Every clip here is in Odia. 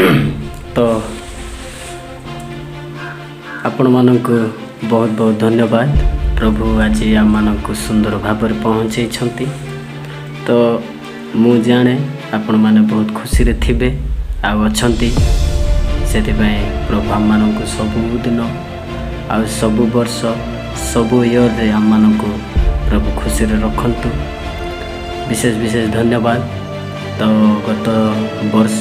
ତ ଆପଣମାନଙ୍କୁ ବହୁତ ବହୁତ ଧନ୍ୟବାଦ। ପ୍ରଭୁ ଆଜି ଆମମାନଙ୍କୁ ସୁନ୍ଦର ଭାବରେ ପହଞ୍ଚେଇଛନ୍ତି। ତ ମୁଁ ଜାଣେ, ଆପଣମାନେ ବହୁତ ଖୁସିରେ ଥିବେ ଆଉ ଅଛନ୍ତି। ସେଥିପାଇଁ ପ୍ରଭୁ ଆମମାନଙ୍କୁ ସବୁଦିନ ଆଉ ସବୁ ବର୍ଷ, ସବୁ ଇୟର୍ରେ ଆମମାନଙ୍କୁ ପ୍ରଭୁ ଖୁସିରେ ରଖନ୍ତୁ। ବିଶେଷ ବିଶେଷ ଧନ୍ୟବାଦ। ତ ଗତ ବର୍ଷ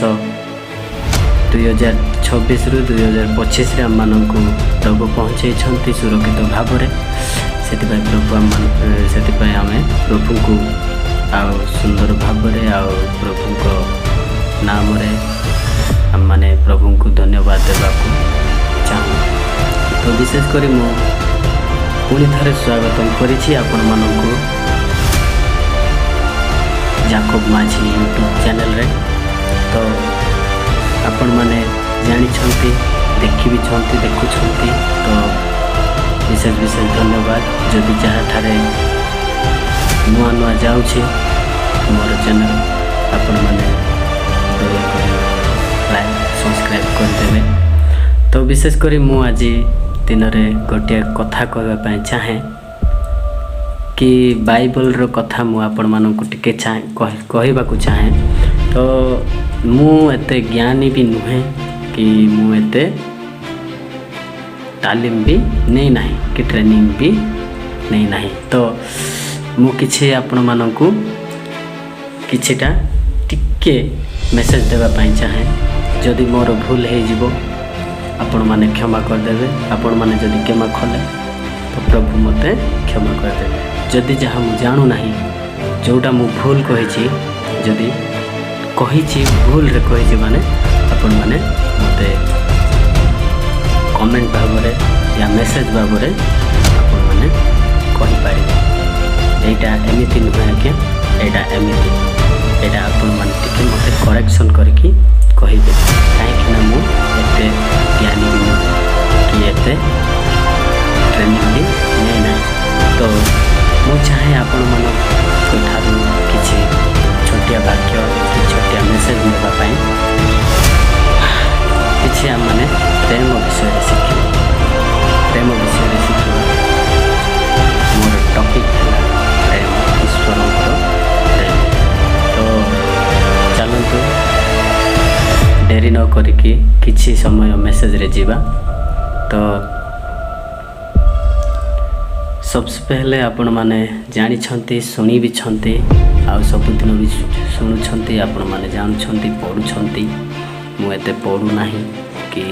2026ରୁ 2025ରେ ଆମମାନଙ୍କୁ ପ୍ରଭୁ ପହଞ୍ଚେଇଛନ୍ତି ସୁରକ୍ଷିତ ଭାବରେ। ସେଥିପାଇଁ ଆମେ ପ୍ରଭୁଙ୍କୁ ଆଉ ସୁନ୍ଦର ଭାବରେ ଆଉ ପ୍ରଭୁଙ୍କ ନାମରେ ଆମମାନେ ପ୍ରଭୁଙ୍କୁ ଧନ୍ୟବାଦ ଦେବାକୁ ଚାହୁଁ। ତ ବିଶେଷ କରି ମୁଁ ପୁଣି ଥରେ ସ୍ୱାଗତମ କରିଛି ଆପଣମାନଙ୍କୁ ଜାକବ ମାଝୀ ୟୁଟ୍ୟୁବ୍ ଚ୍ୟାନେଲରେ। ତ ଆପଣମାନେ ଜାଣିଛନ୍ତି, ଦେଖିବିଛନ୍ତି, ଦେଖୁଛନ୍ତି। ତ ବିଶେଷ ବିଶେଷ ଧନ୍ୟବାଦ। ଯଦି ଯାହାଠାରେ ନୂଆ ନୂଆ ଯାଉଛି ମୋର ଚ୍ୟାନେଲ୍, ଆପଣମାନେ ଦୟାକରି ଲାଇକ୍, ସବସ୍କ୍ରାଇବ୍ କରିଦେବେ। ତ ବିଶେଷ କରି ମୁଁ ଆଜି ଦିନରେ ଗୋଟିଏ କଥା କହିବା ପାଇଁ ଚାହେଁ କି ବାଇବଲର କଥା ମୁଁ ଆପଣମାନଙ୍କୁ ଟିକେ କହିବାକୁ ଚାହେଁ। ତ ମୁଁ ଏତେ ଜ୍ଞାନୀ ବି ନୁହେଁ କି ମୁଁ ଏତେ ତାଲିମ ବି ନେଇନାହିଁ କି ଟ୍ରେନିଂ ବି ନେଇନାହିଁ। ତ ମୁଁ କିଛି ଆପଣମାନଙ୍କୁ କିଛିଟା ଟିକେ ମେସେଜ୍ ଦେବା ପାଇଁ ଚାହେଁ। ଯଦି ମୋର ଭୁଲ ହେଇଯିବ, ଆପଣମାନେ କ୍ଷମା କରିଦେବେ। ଆପଣମାନେ ଯଦି କ୍ଷମା କଲେ, ତ ପ୍ରଭୁ ମୋତେ କ୍ଷମା କରିଦେବେ। ଯଦି ଯାହା ମୁଁ ଜାଣୁନାହିଁ, ଯେଉଁଟା ମୁଁ ଭୁଲ କହିଛି, ଯଦି କହିଛି, ଭୁଲରେ କହିଛି ମାନେ ଆପଣମାନେ ମୋତେ କମେଣ୍ଟ ଭାବରେ ୟା ମେସେଜ୍ ଭାବରେ ଆପଣମାନେ କହିପାରିବେ, ଏଇଟା ଏମିତି ନୁହେଁ ଆଜ୍ଞା, ଏଇଟା ଏମିତି। ଏଇଟା ଆପଣମାନେ ଟିକେ ମୋତେ କରେକ୍ସନ୍ କରିକି କହିବେ, କାହିଁକିନା ମୁଁ ଏତେ ଜ୍ଞାନୀ ବି ନୁହେଁ କି ଏତେ ଟ୍ରେନିଂ ବି ନେଇନାହିଁ। ତ ମୁଁ ଚାହେଁ ଆପଣମାନଙ୍କ ଠାରୁ କିଛି ଛୋଟିଆ ବାକ୍ୟ କି ଛୋଟିଆ ମେସେଜ୍ ନେବା ପାଇଁ। କିଛି ଆମମାନେ ପ୍ରେମ ବିଷୟରେ ଶିଖିବା, ପ୍ରେମ ବିଷୟରେ ଶିଖିବା। ମୋର ଟପିକ୍ ହେଲା ପ୍ରେମ, ଈଶ୍ୱରଙ୍କର ପ୍ରେମ। ତ ଚାଲନ୍ତୁ, ଡେରି ନ କରିକି କିଛି ସମୟ ମେସେଜରେ ଯିବା। ତ सबसे पहले ଆପଣମାନେ ଜାଣିଛନ୍ତି, ଶୁଣି ବି ଛନ୍ତି ଆଉ ସବୁଦିନ ବି ଶୁଣୁଛନ୍ତି। ଆପଣମାନେ ଜାଣୁଛନ୍ତି, ପଢ଼ୁଛନ୍ତି। ମୁଁ ଏତେ ପଢ଼ୁନାହିଁ କି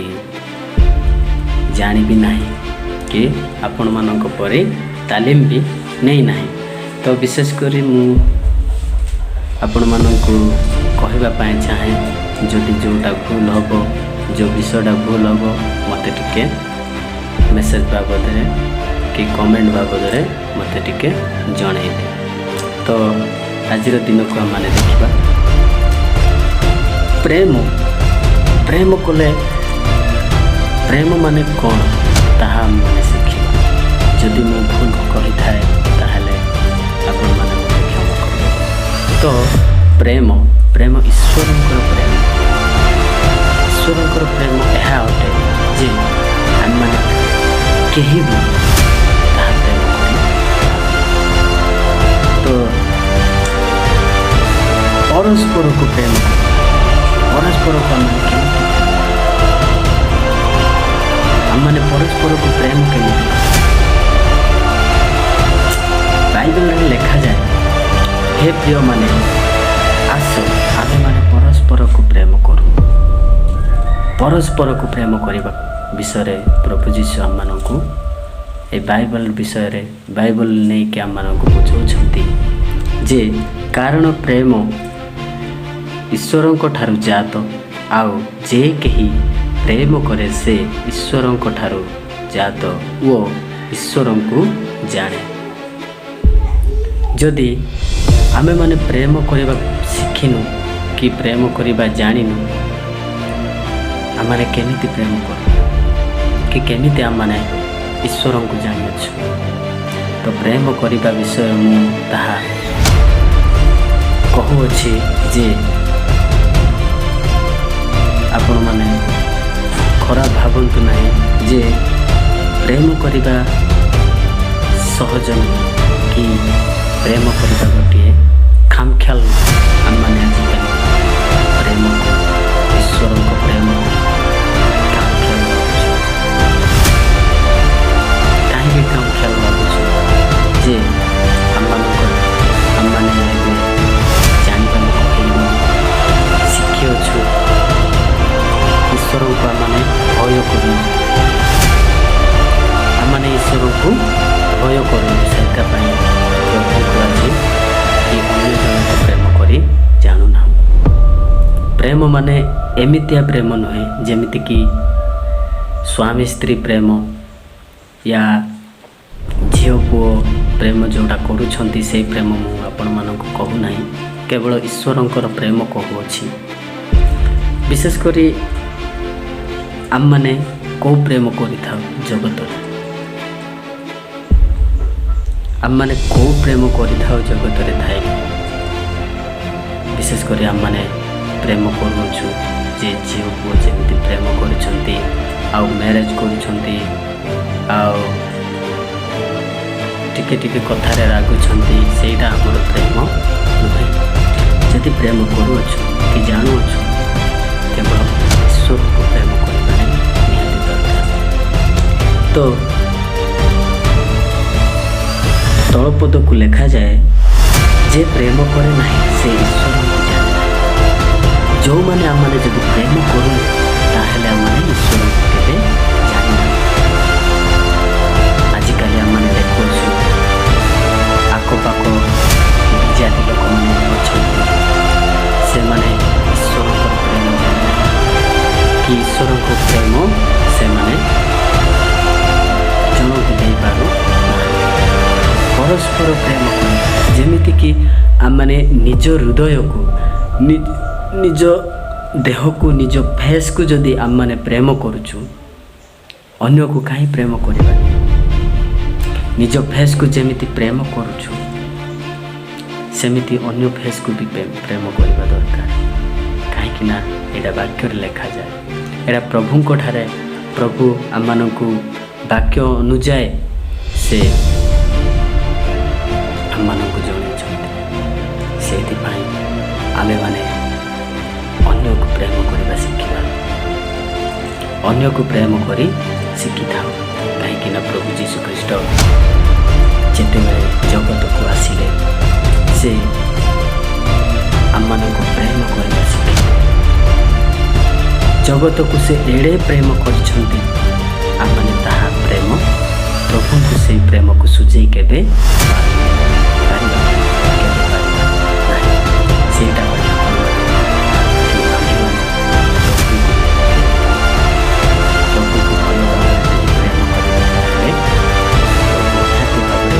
ଜାଣିବି ନାହିଁ କି ଆପଣମାନଙ୍କ ପରି ତାଲିମ ବି ନେଇନାହିଁ। ତ ବିଶେଷ କରି ମୁଁ ଆପଣମାନଙ୍କୁ କହିବା ପାଇଁ ଚାହେଁ, ଯଦି ଯେଉଁଟା ଭୁଲ ହେବ, ଯେଉଁ ବିଷୟଟା ଭୁଲ ହେବ, ମୋତେ ଟିକେ ମେସେଜ୍ ବାବଦରେ କି କମେଣ୍ଟ ବାବଦରେ ମୋତେ ଟିକେ ଜଣେଇବେ। ତ ଆଜିର ଦିନକୁ ଆମମାନେ ଦେଖିବା ପ୍ରେମ। ପ୍ରେମ କଲେ, ପ୍ରେମ ମାନେ କ'ଣ, ତାହା ଆମମାନେ ଶିଖିବା। ଯଦି ମୁଁ ଭୁଲ କହିଥାଏ, ତାହେଲେ ଆପଣମାନେ ମୋତେ କ୍ଷମା କରିଦେବେ। ତ ପ୍ରେମ, ପ୍ରେମ, ଈଶ୍ୱରଙ୍କର ପ୍ରେମ, ଈଶ୍ୱରଙ୍କର ପ୍ରେମ ଏହା ଅଟେ ଯେ ଆମମାନେ କେହି ବି ତାହା ପ୍ରେମ କରି। ତ ପରସ୍ପରକୁ ପ୍ରେମ କରିବା, ପରସ୍ପରକୁ ଆମମାନେ କେମିତି ପ୍ରେମ କରିବା? ଆମମାନେ ପରସ୍ପରକୁ ପ୍ରେମ କେମିତି କରିବା? ବାଇବେଲରେ ଲେଖାଯାଏ, ହେ ପ୍ରିୟମାନେ, ଆସ ଆମେମାନେ ପରସ୍ପରକୁ ପ୍ରେମ କରୁ। ପରସ୍ପରକୁ ପ୍ରେମ କରିବା ବିଷୟରେ ପ୍ରଭୁ ଯୀଶୁ ଆମମାନଙ୍କୁ ଏ ବାଇବଲ ବିଷୟରେ, ବାଇବଲ ନେଇକି ଆମମାନଙ୍କୁ ବୁଝାଉଛନ୍ତି ଯେ କାରଣ ପ୍ରେମ ଈଶ୍ୱରଙ୍କ ଠାରୁ ଜାତ, ଆଉ ଯେ କେହି ପ୍ରେମ କରେ, ସେ ଈଶ୍ୱରଙ୍କ ଠାରୁ ଜାତ ଓ ଈଶ୍ୱରଙ୍କୁ ଜାଣେ। ଯଦି ଆମେମାନେ ପ୍ରେମ କରିବା ଶିଖିନୁ କି ପ୍ରେମ କରିବା ଜାଣିନୁ, ଆମମାନେ କେମିତି ପ୍ରେମ କରୁ କି କେମିତି ଆମମାନେ ଈଶ୍ୱରଙ୍କୁ ଜାଣିଅଛୁ? ତ ପ୍ରେମ କରିବା ବିଷୟ ମୁଁ ତାହା କହୁଅଛି ଯେ ଆପଣମାନେ ଖରାପ ଭାବନ୍ତୁ ନାହିଁ ଯେ ପ୍ରେମ କରିବା ସହଜ ନୁହେଁ କି ପ୍ରେମ କରିବା ଗୋଟିଏ ଖାମଖିଆଲ ନୁହେଁ। ଆମମାନେ ଆଜିକାଲି ପ୍ରେମକୁ, ଈଶ୍ୱରଙ୍କ ପ୍ରେମକୁ ଖାମଖିଆଲ ଭାବୁଛୁ। କାହିଁକି ଖାମଖିଆଲ ଭାବୁଛୁ ଯେ ଆମମାନଙ୍କର ଆମମାନେ ଏବେ ଜାଣିବା ଲୋକ ହେଇନୁ, ଶିଖିଅଛୁ। ଈଶ୍ୱରଙ୍କୁ ଆମମାନେ ଭୟ କରୁନୁ, ଆମମାନେ ଈଶ୍ୱରଙ୍କୁ ଭୟ କରୁନୁ। ସେଇଟା ପାଇଁ ପ୍ରଭୁଙ୍କୁ ଆଜି କି ଅନ୍ୟ ଜଣଙ୍କୁ ପ୍ରେମ କରି ଜାଣୁନାହୁଁ। ପ୍ରେମ ମାନେ ଏମିତିଆ ପ୍ରେମ ନୁହେଁ, ଯେମିତିକି ସ୍ୱାମୀ ସ୍ତ୍ରୀ ପ୍ରେମ ୟା ଝିଅ ପୁଅ ପ୍ରେମ ଯେଉଁଟା କରୁଛନ୍ତି, ସେଇ ପ୍ରେମ ମୁଁ ଆପଣମାନଙ୍କୁ କହୁନାହିଁ। କେବଳ ଈଶ୍ୱରଙ୍କର ପ୍ରେମ କହୁଅଛି। ବିଶେଷ କରି ଆମମାନେ କେଉଁ ପ୍ରେମ କରିଥାଉ ଜଗତରେ? ଆମମାନେ କେଉଁ ପ୍ରେମ କରିଥାଉ ଜଗତରେ ଥାଇ? ବିଶେଷ କରି ଆମମାନେ ପ୍ରେମ କରୁଅଛୁ ଯେ ଝିଅ ପୁଅ ଯେମିତି ପ୍ରେମ କରୁଛନ୍ତି ଆଉ ମ୍ୟାରେଜ୍ କରୁଛନ୍ତି ଆଉ ଟିକେ ଟିକେ କଥାରେ ରାଗୁଛନ୍ତି, ସେଇଟା ଆମର ପ୍ରେମ ନୁହେଁ। ଯଦି ପ୍ରେମ କରୁଅଛୁ କି ଜାଣୁଅଛୁ, କେବଳ ଈଶ୍ୱରଙ୍କୁ ପ୍ରେମ କରିବା ନିହାତି ଦରକାର। ତ ତଳପଦକୁ ଲେଖାଯାଏ, ଯେ ପ୍ରେମ କରେ ନାହିଁ, ସେ ଈଶ୍ୱରଙ୍କୁ ଜାଣେ ନାହିଁ। ଯେଉଁମାନେ ଆମମାନେ ଯଦି ପ୍ରେମ କରୁନୁ, ତାହେଲେ ଆମମାନେ ଈଶ୍ୱରଙ୍କୁ କେବେ ଜାଣିନାହୁଁ। ଆଜିକାଲି ଆମମାନେ ଦେଖୁଅଛୁ, ଆଖପାଖ ବିଜାତି ଲୋକମାନେ ଅଛନ୍ତି, ସେମାନେ ଈଶ୍ୱରଙ୍କର ପ୍ରେମ ଜାଣିନାହାନ୍ତି କି ଈଶ୍ୱରଙ୍କ ପ୍ରେମ ସେମାନେ ଜଣକୁ ଦେଇପାରୁ ନାହାନ୍ତି। ପରସ୍ପର ପ୍ରେମ କରି, ଯେମିତିକି ଆମମାନେ ନିଜ ହୃଦୟକୁ, ନିଜ ଦେହକୁ, ନିଜ ଫେସ୍କୁ ଯଦି ଆମମାନେ ପ୍ରେମ କରୁଛୁ, ଅନ୍ୟକୁ କାହିଁ ପ୍ରେମ କରିବାନି? ନିଜ ଫେସ୍କୁ ଯେମିତି ପ୍ରେମ କରୁଛୁ, ସେମିତି ଅନ୍ୟ ଫେସ୍କୁ ବି ପ୍ରେମ କରିବା ଦରକାର। କାହିଁକି ନା ଏଇଟା ବାକ୍ୟରେ ଲେଖାଯାଏ। ଏଇଟା ପ୍ରଭୁଙ୍କ ଠାରେ, ପ୍ରଭୁ ଆମମାନଙ୍କୁ ବାକ୍ୟ ଅନୁଯାୟୀ ସେ ଆମମାନଙ୍କୁ ଜଣାଇଛନ୍ତି। ସେଇଥିପାଇଁ ଆମେମାନେ ଅନ୍ୟକୁ ପ୍ରେମ କରିବା ଶିଖିବା, ଅନ୍ୟକୁ ପ୍ରେମ କରି ଶିଖିଥାଉ। କାହିଁକି ନା ପ୍ରଭୁ ଯୀଶୁ ଖ୍ରୀଷ୍ଟ ଯେତେବେଳେ ଜଗତକୁ ଆସିଲେ, ସେ ଆମମାନଙ୍କୁ ପ୍ରେମ କରିବା ଶିଖିଲେ। ଜଗତକୁ ସେ ଏଡ଼େ ପ୍ରେମ କରିଛନ୍ତି, ଆମମାନେ ତାହା ପ୍ରେମ, ପ୍ରଭୁଙ୍କୁ ସେଇ ପ୍ରେମକୁ ସୁଝେଇ କେବେ ପାରିବା, କେବେ ପାରିବା ନାହିଁ। ସେଇଟା ପାଇଁ ଆପଣମାନେ କି ଆମ୍ଭେମାନେ ପ୍ରଭୁଙ୍କୁ ଭଲ ଭାବରେ ଯଦି ପ୍ରେମ କରିବା, ତାହେଲେ ପ୍ରଭୁ ନିହାତି ଭାବରେ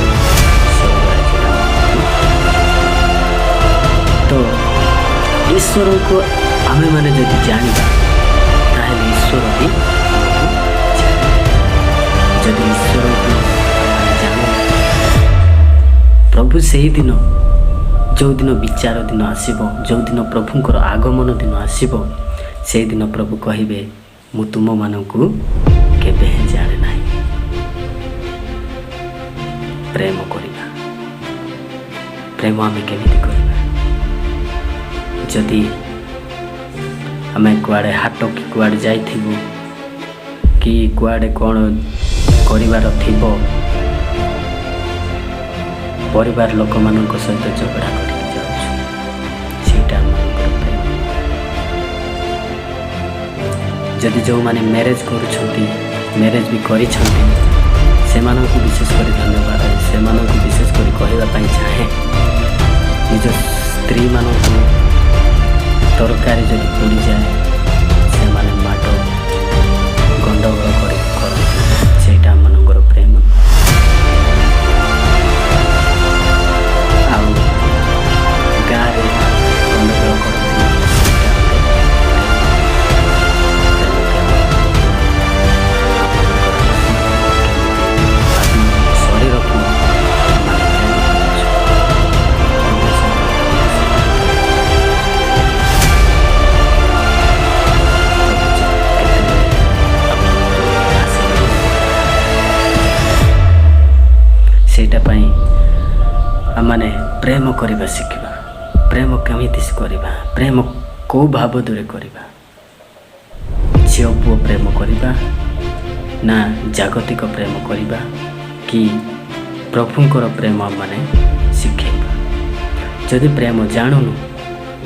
ସ୍ୱର୍ଗ ରାଜ୍ୟରେ ଆମମାନଙ୍କୁ। ତ ଈଶ୍ୱରଙ୍କୁ ଆମେମାନେ ଯଦି ଜାଣିବା, ତାହେଲେ ଈଶ୍ୱର ବି ଆମକୁ ଜାଣିବେ। ଯଦି ଈଶ୍ୱରଙ୍କୁ ଆମେ ଜାଣୁ, ପ୍ରଭୁ ସେଇଦିନ, ଯେଉଁଦିନ ବିଚାର ଦିନ ଆସିବ, ଯେଉଁଦିନ ପ୍ରଭୁଙ୍କର ଆଗମନ ଦିନ ଆସିବ, ସେଇଦିନ ପ୍ରଭୁ କହିବେ, ମୁଁ ତୁମମାନଙ୍କୁ କେବେ ହିଁ ଜାଣେ ନାହିଁ। ପ୍ରେମ କରିବା, ପ୍ରେମ ଆମେ କେମିତି କରିବା? ଯଦି ଆମେ କୁଆଡ଼େ ହାଟ କି କୁଆଡ଼େ ଯାଇଥିବୁ କି କୁଆଡ଼େ କ'ଣ କରିବାର ଥିବ, ପରିବାର ଲୋକମାନଙ୍କ ସହିତ ଝଗଡ଼ା କରିକି ଯାଉଛୁ, ସେଇଟା ଆମମାନଙ୍କର ପ୍ରେମ। ଯଦି ଯେଉଁମାନେ ମ୍ୟାରେଜ୍ କରୁଛନ୍ତି, ମ୍ୟାରେଜ୍ ବି କରିଛନ୍ତି, ସେମାନଙ୍କୁ ବିଶେଷ କରି ଧନ୍ୟବାଦ। ସେମାନଙ୍କୁ ବିଶେଷ କରି କହିବା ପାଇଁ ଚାହେଁ, ନିଜ ସ୍ତ୍ରୀମାନଙ୍କୁ ତରକାରୀ ଯଦି ପୋଡ଼ିଯାଏ, ସେମାନେ ମାଡ଼ ଗଣ୍ଡଗୋଳ କରି କରନ୍ତି, ସେଇଟା ଆମମାନଙ୍କର ପ୍ରେମ। ଆଉ ଗାଁରେ ଗଣ୍ଡଗୋଳ କରନ୍ତି, ସେଇଟା ଆମର ପ୍ରେମ। ପ୍ରେମ କେବଳ ଆମମାନଙ୍କର ଆତ୍ମା, କେମିତି ଆତ୍ମା ଶରୀରକୁ ଆମେ ପ୍ରେମ କରୁଛୁ, ଅନ୍ୟ ଶରୀରକୁ ସେମିତି ପ୍ରେମ। ପ୍ରେମ କରିବା ଶିଖିବା। ପ୍ରେମ କେମିତି କରିବା? ପ୍ରେମ କେଉଁ ବାବଦରେ କରିବା? ଝିଅ ପୁଅ ପ୍ରେମ କରିବା ନା ଜାଗତିକ ପ୍ରେମ କରିବା କି ପ୍ରଭୁଙ୍କର ପ୍ରେମ ମାନେ ଶିଖେଇବା? ଯଦି ପ୍ରେମ ଜାଣୁନୁ,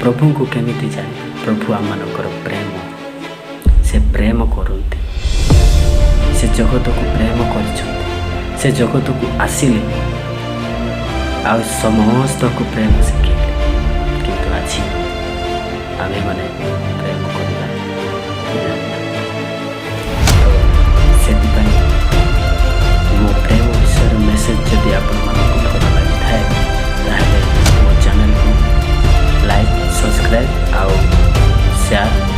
ପ୍ରଭୁଙ୍କୁ କେମିତି ଜାଣିବା? ପ୍ରଭୁ ଆମମାନଙ୍କର ପ୍ରେମ, ସେ ପ୍ରେମ କରନ୍ତି। ସେ ଜଗତକୁ ପ୍ରେମ କରିଛନ୍ତି। ସେ ଜଗତକୁ ଆସିଲେ ଆଉ ସମସ୍ତଙ୍କୁ ପ୍ରେମ ଶିଖେଇଲେ। କିନ୍ତୁ ଆଜି ଆମେମାନେ ପ୍ରେମ କରିବା ଜାଣିନା। ତ ସେଥିପାଇଁ ମୋ ପ୍ରେମ ବିଷୟରେ ମେସେଜ ଯଦି ଆପଣମାନଙ୍କୁ ଭଲ ଲାଗିଥାଏ, ତାହେଲେ ମୋ ଚ୍ୟାନେଲକୁ ଲାଇକ୍, ସବସ୍କ୍ରାଇବ୍ ଆଉ ସେୟାର।